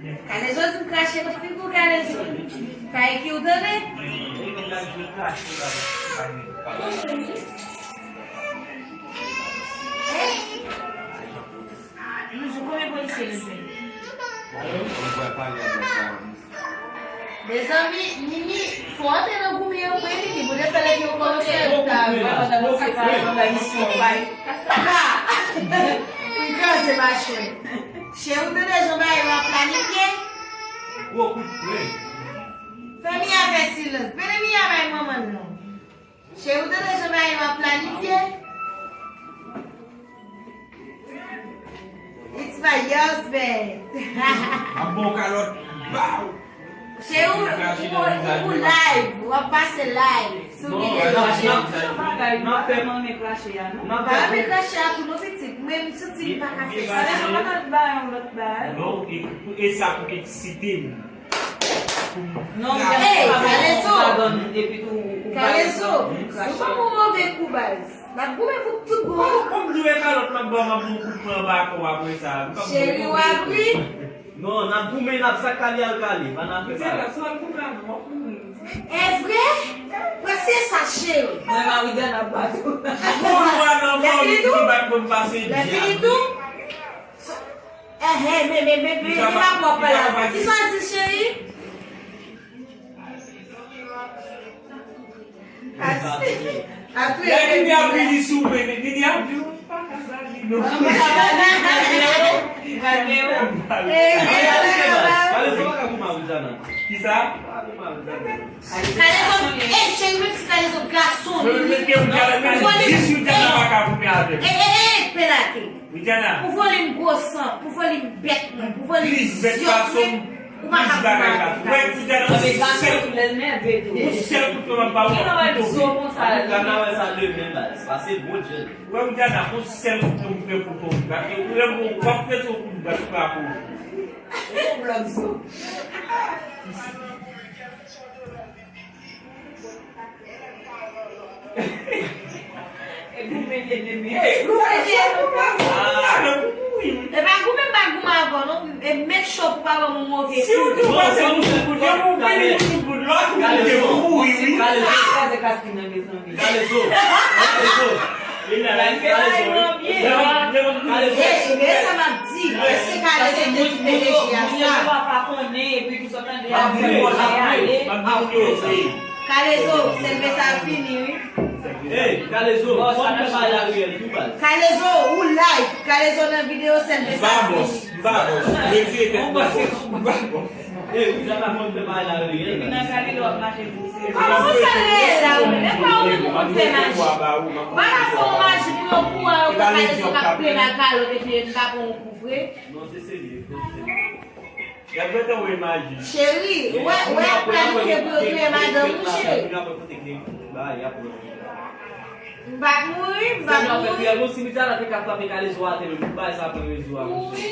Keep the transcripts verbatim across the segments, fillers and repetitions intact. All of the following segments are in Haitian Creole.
Kalezo di m krache nan figi w, Kalezo. Fè ki w tande? Mezanmi, Nini, fò antre nan goumen an vre, Nini, pou te fè lè yo kòmanse ta. Pou kraze machè. Cheri, w tande jan bagay yo ap planifye? Gwo kout pwen. Fè Mia fè silans. Pede Mia bay manman l non. Cheri, w tande jan bagay yo ap planifye? It's my husband. Ap bon kalòt. Baw! Cheri, ou, ou, ou live, w ap pase live. Sou non, videyo. N ap fè manmen krache a, non? Pa manmen krache a tou, non, pitit. Mwen, m santi m pa ka fè sa. Alè, nou pa t ba yon lòt bagay. Non, e, e sa pou ki site m. Non, Hey, Kalezo! Kalezo, ou pa yon move kou baz. N ap goumen pou tout bon. Kòman m dwe kalòt m ap ba w, m ap ba w kout pwen anba kò w apre sa? Cheri, w ap ri. Non, n ap goumen, n ap sa kale al kale. Pa nan afè sa. Evre? Prese sa, cheri. Mwen, Marijana ap bat ou. Lè fini tou? Lè fini tou? Enhen, men, men, men, men, li pa pwòp la. Kisa w di, cheri? Lè Nini ap vini sou mwen, Nini ap di, "Ou pa ka sali, non." Kalezo pa ka pou Marijana. Kisa? Kalezo, ey, cheri, menm si Kalezo gason li, li, pou vòlè, ey, ey, ey, ey, pelake. Pou vòlè m gwo san, pou vòlè m bèt, non, pou vòlè m zyòt, ou pa ka pou bagay sa. Ou sèl kout pwen m ap ba ou, kouto. Ou wè, Widiana, on sèl kout pwen m pran pou kouto. Ou wè, w ap pete yon kout bwa, ou pa pou. E goumen byen eme. E goumen byen eme. E pa goumen, m pa goumen avè w non. E make sure pou pa ban m yon move figi. Si w di w pase yon kout bout, yon kout bout, lòt kout bout, ou mouri, wi. Kalezo. Kalezo. Kalezo. Kalezo. Kalezo. Ey, men sa m ap di. Èske Kalezo te di P D G a sa? Moun yo pa konnen, epi pou sa tande ap ale, ap ale. Kalezo, sèlve sa fini, wi. Ey, Kalezo, fò m fè bagay la reyèl tou, baz. Kalezo, ou live. Kalezo nan videyo, sèlve sa fini. M pa bòs, m pa bòs. Retire tèt mwen, bòs. M pa bòs. Ey, ou ja pa konn fè bagay la reyèl, baz. Epi nan kale w ap mache pou se. Kòman w fè reyèl la, ou menm? E pa ou menm ou konn fè maji. Ou pa ka fè yon maji pou yon kou a, ou fè Kalezo k ap plen nan kalòt, epi m pa pran yon kou vre. Non, se serye, se serye. Y ap gentan wè imaj li. Cheri, ou wè, ou wè y ap planifye pou yo touye madanm ou, cheri. M p ap mouri, m p ap mouri. Sa nou ap fè, Widiana te ka frape Kalezo atè menm pou bay sa pran rezo a, monchè.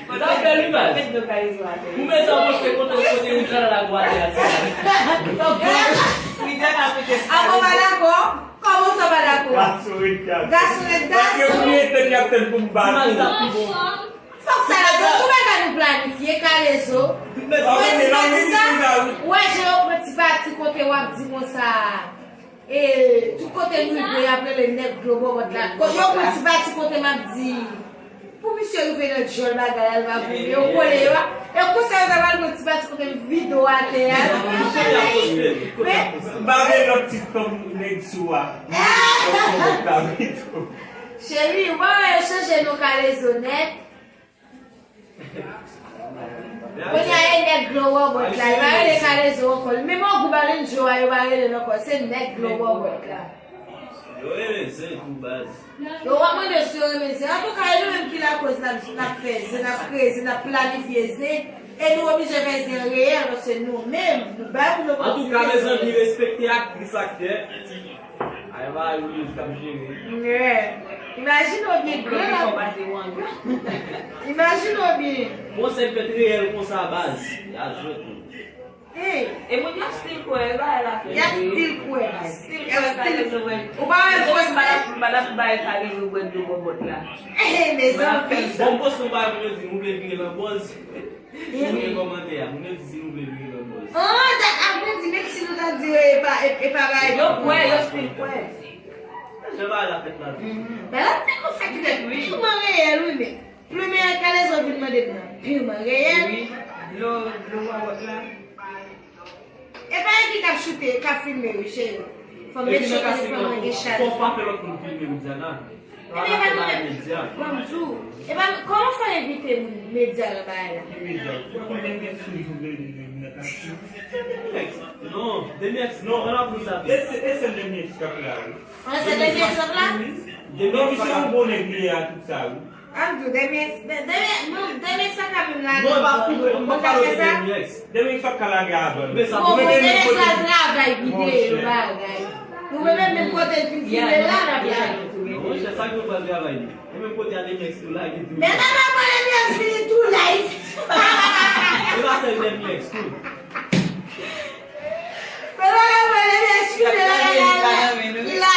Fò nou fè li, baz. Ou mete yon poste kote, kote Widiana la gwo atè a, ti. Widiana pete. Avan pa dakò. Kòman sa pa dakò? Gason ret gason. Gason ret gason. Paske pou mwen, tèt y ap tèt pou m bat ou. Fòk sa la, se sou bagay nou planifye, Kalezo. Mwen di pati sa, ou wè jan yo pran ti pati kote w ap di konsa, e, tout kote nou rive, y ap rele nèg dlo bòbòt la. Yo pran ti pati kote m ap di, Pou misye rive nan djòl bagay a, l va goumen. Yo kole yo a. E konsa yo ta pral pran ti pati kote m vide w atè a. Men, m pa vle lòt ti fanm nèg sou a. Cheri, ou pa wè yo chanje non Kalezo nèt? Kounye a e nèg dlo bòbòt la, yo pa rele Kalezo ankò. Menm Ogou Balenjo a, yo pa rele l ankò. Se nèg dlo bòbòt la. Yo renmen zen tou, baz. Yo, w ap mande si yo renmen zen. Antouka, e nou menm ki lakoz n ap, n ap fè zen, n ap kreye zen, n ap planifye zen. E nou oblije fè zen reyèl, paske nou menm, nou bay moun opòtinite. Antouka, mezanmi, respekte aktris, aktè. Ay, ba yo, yo k ap jere. Yeah. Imajine w byen, gran. Imajine w byen. Bon, se fèt reyèl konsa, baz. Y a jwèt, wi. Hey. E moun y ap still kwè, e bagay la fè. Y ap still kwè, bay. Still kwè, still kwè. Ou pa wè fòs pa la, pa la bay kale yo bwè dlo bòbòt la. Hey, mezanmi. Bon, poste yon bagay pou yo di, nou vle vire nan bòz. Moun gen kòmantè a, moun yo di si nou vle vire nan bòz. Oh, dat ap vin di, menm si nou ta di yo, e pa, e, e pa bay. Yo kwè, yo still kwè. Jan bagay la fèt la. Bagay la tèlman fèt, fèt, wi. Tèlman reyèl, wi, men. Premye kalezo vin mande m nan. Pirman reyèl. Wi, dlo, dlo bòbòt la. E pa Egi k ap choute, k ap filme, wi, cheri. Fò m mete sou telefòn mwen, gen chaj. Fò w pa fè lòt moun filme, Widiana. Ebyen, e pa nou menm. Ban m di w. E pa, kòman fè w envite moun medya nan bagay la? Ki medya? Non, Demiex, non, an ap di sa. E se, e se Demiex k ap la, wi. An, se Demiex k ap la? Non, misye yon bon nèg li ye a tout sa, wi. An di w, Demiex, De-, Demiex, non, Demiex pa ka menm lage. Non, e pa pou mwen, mwen pa lage Demiex. Demiex pa ka lage avan. Bon, bon, Demiex la travay videyo, bagay. Nou menm, menm kote l fin filme la, n ap lage tou. Monchè, sa k yo pral travay li. E menm kote a Demiex tou lage tou. Men nan nan mwen Demiex vini tou live. E pa sèl Demiex tou. Men nan nan mwen Demiex vini la.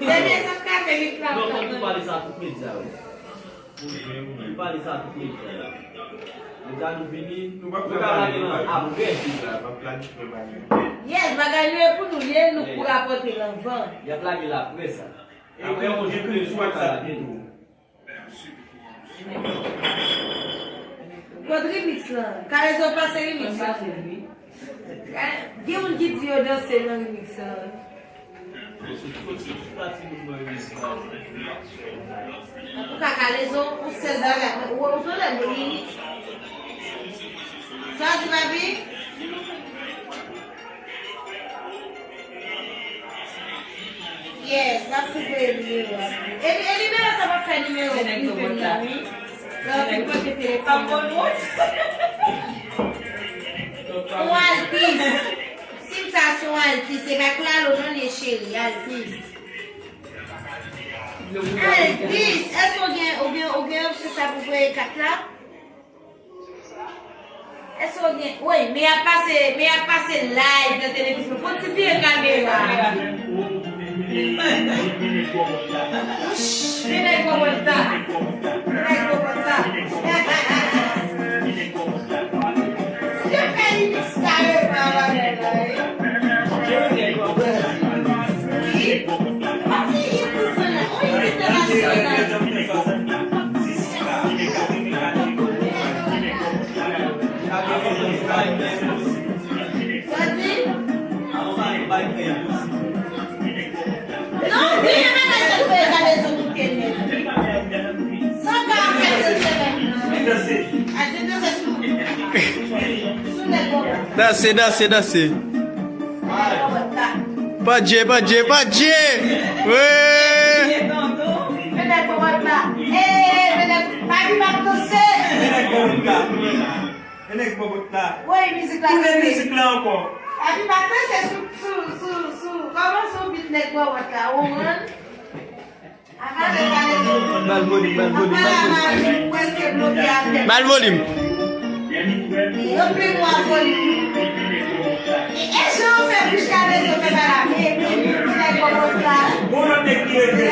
Demiex ap kase li la. Non, fòk nou pale sa tout medya, wi. Li pale sa tout medya la. Medya nou vini, nou ka lage nan apre. Yes, bagay nou e pou nou, li e nou k pou rapòte l anvan. Y ap lage l apre sa. Apre yon jou, nou ka lage tou. Kot remix lan? Kalezo pase remix lan. Gen moun ki di yo danse nan remix lan. Antouka, Kalezo, ou sèl bagay, ou, ou sou lè, men li. Sa w di, papi? Yes, n ap tou voye nimewo a pou ou. E, e nimewo sa p ap fè nimewo prive m nan, wi. Lè w fin pote telefòn nan. Yon altis. Sim sa se yon altis. E pa Claro non li ye, cheri. Altis. Altis. Èske w gen, ou gen, ou gen opsyon sa pou voye kat la? Èske w gen? Wi, men y ap pase, men y ap pase live nan televizyon. Fò n ti vire kamera. Wouch, men nèg bòbòt la. Men nèg bòbòt la. Yo fè remix kareman bagay la, wi. Wi. Pati hit nou fè la. Wi, entènasyonal. Sa di? Non, genyen bagay sa fè gade sou tout kenye. Sa ka fè de semèn. A di de semèn. Sou nèg bò. Danse, danse, danse. Pa Dje, pa Dje, pa Dje. Wi. Men nèg bò la. Eh, men nèg, pa di m ap danse. Men nèg bò la. Wi, mizik la. Tounen mizik la ankò. Epi pa panse sou, sou, sou, sou, kòman sou bit nèg bò la, ou konprann? Ba l volim, ba l volim, ba l volim. Ba l volim. Yo plen mwa volim. E, e jan yo fè bouch kale, yo fè pa la, e, e, e, nèg bò la. Bon, nèg ki rete.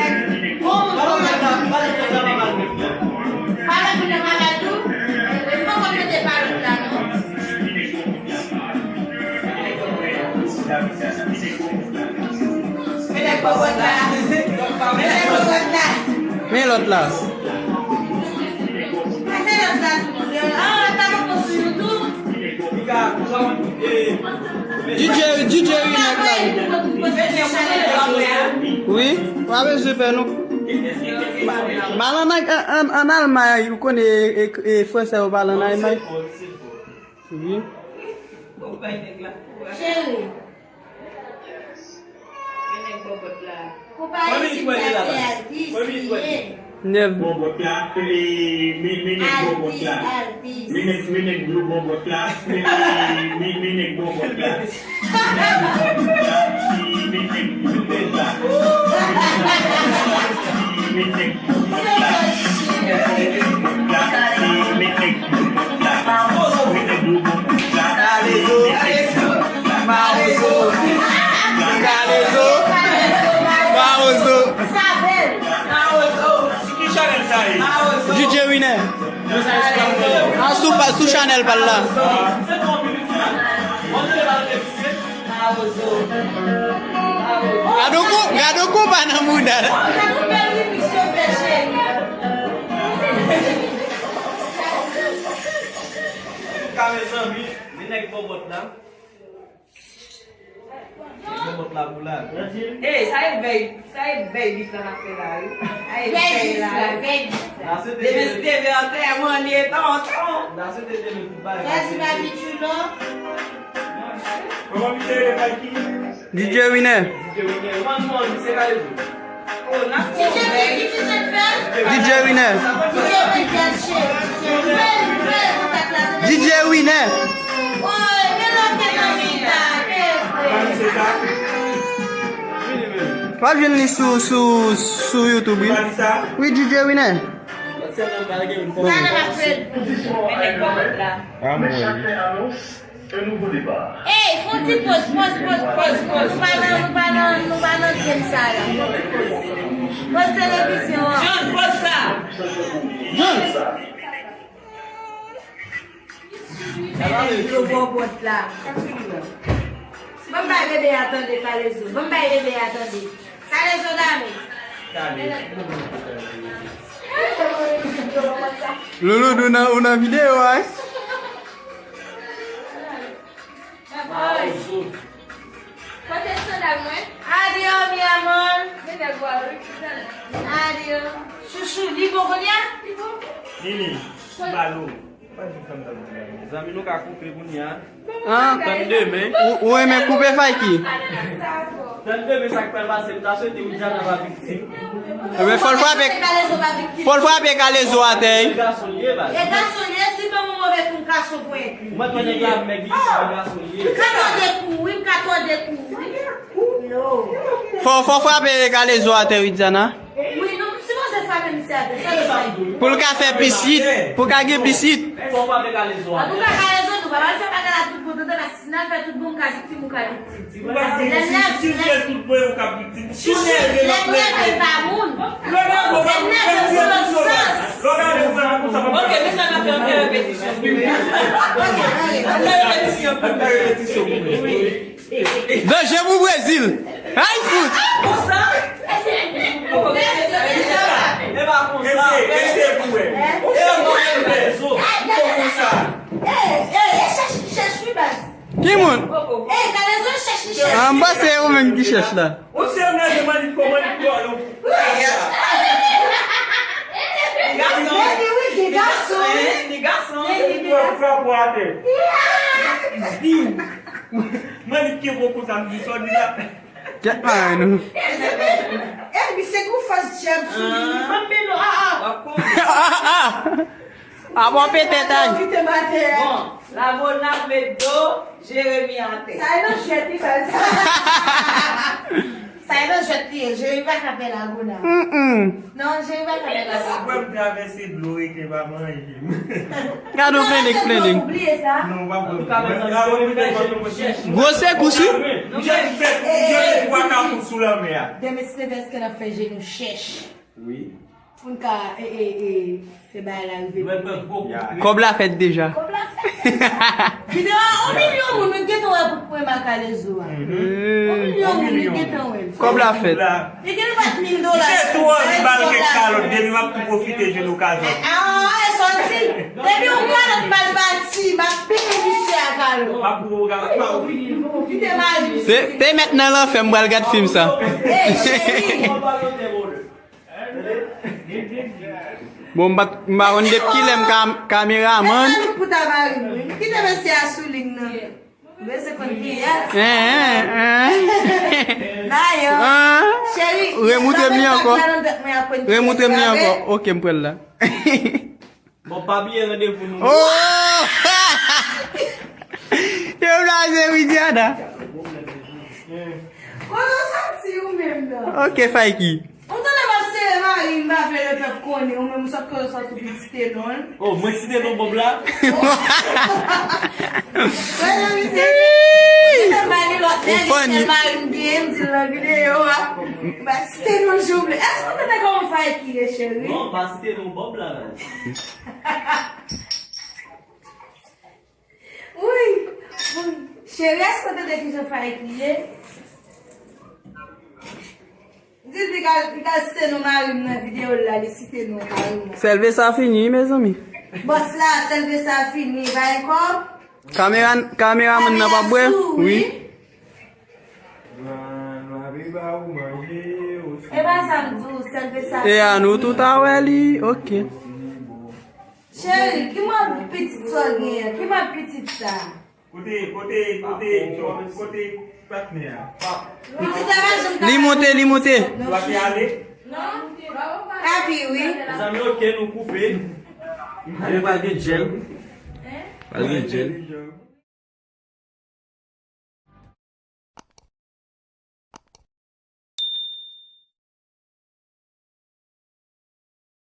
Bon, bon, bon. Pale pou nan malad tou. Li poko mete pale la non. Men nèg bò la. Men nèg bò la. Men lòt la. Pase lòt la tou. Ah, lòt la poko sou YouTube. D J, D J wi nèg la. Wi, pa bezwen pè non. M al an, an, an, an Almay, ou konnen e, e, e fransè yo pale an Almay. Wi. Cheri. Men nèg bòbòt la. Konpayi sim sa se Altis li ye. Nèf. Bòbòt la, e, men, men nèg bòbòt la. Altis. Men nèg, men nèg bòbòt la. Men, men, men nèg bòbòt la. A sou, pa- sou chanèl pa l la. Gade yon kou, gade yon kou pa nan mouda l. Ka mezanmi, li nèg bòbòt la. Ey, sa e vèy, sa e vèy bif la n ap fè la, wi. Sa e vèy la, vèy bif la. Demen si te vè antèman li e tan tan. Jezi babichou non. Kòman misye rele, Mikey? D J Winner. D J Winner. One, one, misye ka rezo. D J Winner. D J Winner. W ap jwenn li sou, sou, sou YouTube, wi. Wi, D J Winner. Bon. Ey, fè yon ti pòz, pòz, pòz, pòz, pòz. Nou pa nan, nou pa nan, nou pa nan game sa la. Fè yon ti pòz. Pòz televizyon an. John, pòz sa. John. Gwo bòbòt la. Ban m bay bebe a tande, Kalezo. Ban m bay bebe a tande. Kalezo dame. Loulou, nou nan, ou nan videyo a, wi. Kote sandal mwen? Adios, mi amor. Adios. Chouchou, li bon kounye a? Li bon. Nini, balo. Zanmi, nou ka koupe kounye a. An? Tann demen. Ou, ou renmen koupe, Fayki? Tann demen, sa k pral pase, m ta swete Widiana pa viktim. Ebyen, fò l frape, fò l frape Kalezo atè, wi. Gason li ye, baz. E gason li ye, si ban mwen move kou, m ka sou pwen. Ou mèt wè nèg la mèg li, se gason li ye. M ka tòde kou, wi, m ka tòde kou, wi. Fò, fò frape Kalezo atè, Widiana. Wi, nou sipoze frape misye atè, sa nou fè? Pou l ka fè pisit, pou l ka gen pisit. Fò frape Kalezo atè. Antouka, Kalezo, nou pa pral fè bagay la tout bon, tande, paske si n al fè tout bon, m ka viktim, ou ka viktim. Ou pa se viktim, si w fè tout bon, ou ka viktim. Si w nève, lòt nève. Lè nève pa moun. Lè nève pa moun, lè nève pa moun. Ok, mesye, n ap fè yon ti repetisyon. N ap fè repetisyon. N ap fè repetisyon. Danje pou Brezil. Ay, fout. Konsa. E pa konsa. Mesye, mesye pou wè. E pa konsa. Ey, ey, e chèch, chèch wi, baz. Ki moun? Ey, Kalezo chèch, li chèch. An, m panse ou menm ki chèch la. Ou se mèt mannik ko, mannik ko, non. Gason. Wi, wi, gason. Li gason. Wi, wi, gason. Mannik ki bon konsa, m di sa, di la. Kèt mare nou. E, misye gon fòs dyab sou li, wi. Ban m melo, a, a. W ap konnen. A, a, a. A bon, petèt, ay. Kite m atè. Bon, Lagona met do Jeremi atè. Sa e nan jwèt li fè sa. Sa e nan jwèt li ye. Jeremi pa ka fè Lagona. Mm-mm. Non, Jeremi pa ka fè Lagona. Mwen m travèse dlo, rete pa manje. Gade w plennik, plennik. Ou bliye sa? Non, w ap wè. Gwo sekous, wi. Misye fè, misye fè twa kafou sou lanmè a. Demen si te vè èske n ap fè jenou chèch. Wi. Pou n ka, e, e, e, fè bagay la rive. Kòb la fèt deja. Kòb la fèt deja. Videyo a, yon milyon moun, nou gentan wè pou pwen Makalezo a. Yon milyon moun, nou gentan wè. Kòb la fèt. Li gen bat mil dola. Misye tou anvi ba l kèk kalòt, depi m ap tou pwofite jwenn okazyon. A, e sòti. Depi yon kalòt mal bati, m ap peye misye a kalòt. M ap pran kalòt pa ou. Kite mari misye. Se, se mèt nan lanfè, m pral gad fim sa. Ey, cheri. Bon, m pa t, m pa konn depi kilè m ka, kameramann. E sa nou pou ta mari nou. Kite mesye a sou liy nan. Bezwen konn kiyès. Hein, hein, hein. Dayè. Hein? Cheri, remoutre m li ankò. Remoutre m li ankò. Ok, m pral la. Bon, pa bliye randevou nou. Oh! Yo blaze Widiana. Kote w soti ou menm nan? Ok, Fayki. Ou tande m ap sere mari m, m pa vle lepèp konnen, ou menm ou sot kote w sot sou Ti Tenon. Oh, mwen Ti Tenon Bob la? Wè nan misye. Ou funny. Sèl mari m genyen, m di l nan videyo a. M pa Ti Tenon jan w vle. Èske ou tande kòman Fayki ye, cheri? Non, pa Ti Tenon Bob la, la. Cheri, èske w tande kijan Faik li ye? Di l piga, piga site non mari m nan videyo l la, li site non mari m nan. Sèlve sa fini, mezanmi. Bòs la, sèlve sa fini, bay kòb. Kamera, kameramann nan p ap bwè? Wi. E pa sa m di w, sèlve sa. E a nou tout a wè li, ok. Cheri, ki mòd pitit sa w genyen? Ki mòd pitit sa? Kote, kote, kote, kote patnè a? Pitit la pa janm ka. Li monte, li monte. Ou pa te ale? Papi, wi. Mezanmi, ok, nou koupe. Demen pral gen djèl. Pral gen djèl.